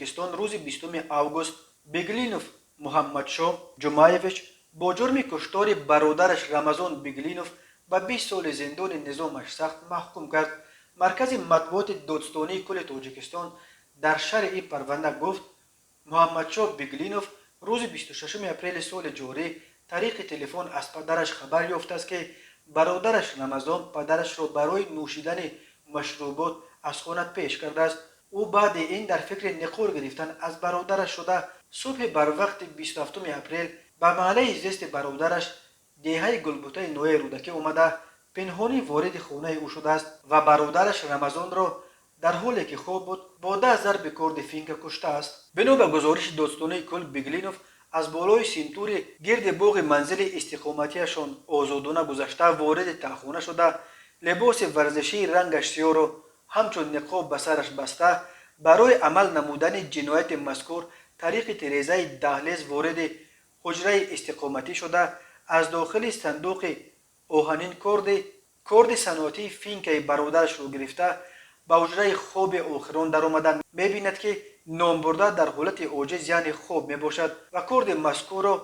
Тоҷикистон рӯзи 20 август Беглинов Муҳаммадшоҳ Ҷумаевич бо ҷурми куштори бародараш Рамазон Беглинов ба 20 соли зиндони низомаш сахт маҳкум кард. Маркази матбуоти Додстонии кулли Тоҷикистон дар шарҳи ин парванда гуфт: Муҳаммадшоҳ Беглинов рӯзи 26 апрели соли ҷорӣ тариқи телефон аз падараш хабар ёфтааст, ки бародараш Рамазон падарашро барои нӯшидани машрубот аз хона пеш кардааст. Ӯ баъди ин дар фикри ниқол гирифтан аз бародараш шуда, субҳи барвақти 27 апрел ба маҳаллаи зисти бародараш, деҳаи Гулбутаи ноҳияи Рӯдакӣ омада, пинҳонӣ вориди хонаи ӯ шудааст ва бародараш Рамазонро дар ҳоле ки хоб буд, бо 10 зарби корди финка куштааст. Бино ба гузориши Додстонии кулл, Беглинов аз болои симтури гирди боғи манзили истиқоматиашон озодона гузашта, вориди таҳхона шуда, либоси варзишии рангаш сиёҳро ҳамчун ниқоб ба сараш баста, барои амал намудани ҷинояти мазкур тариқи тирезаи даҳлез вориди ҳуҷраи истиқоматӣ шуда, аз дохили сандуқи оҳанин корди саноатии финкаи бародарашро гирифта, ба ҳуҷраи хоби охирон даромада, мебинад, ки номбурда дар ҳолати оҷиз, яъне хоб мебошад, ва корди мазкурро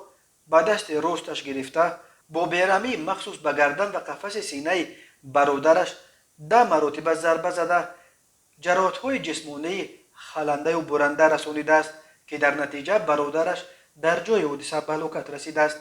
ба дасти росташ гирифта, бо бераҳмии махсус ба гардан ва қафаси синаи бародараш 10 маротиба зарба зада, ҷароҳатҳои ҷисмонии халандаю буранда расонидааст, ки дар натиҷа бародараш дар ҷои ҳодиса ба ҳалокат расидааст.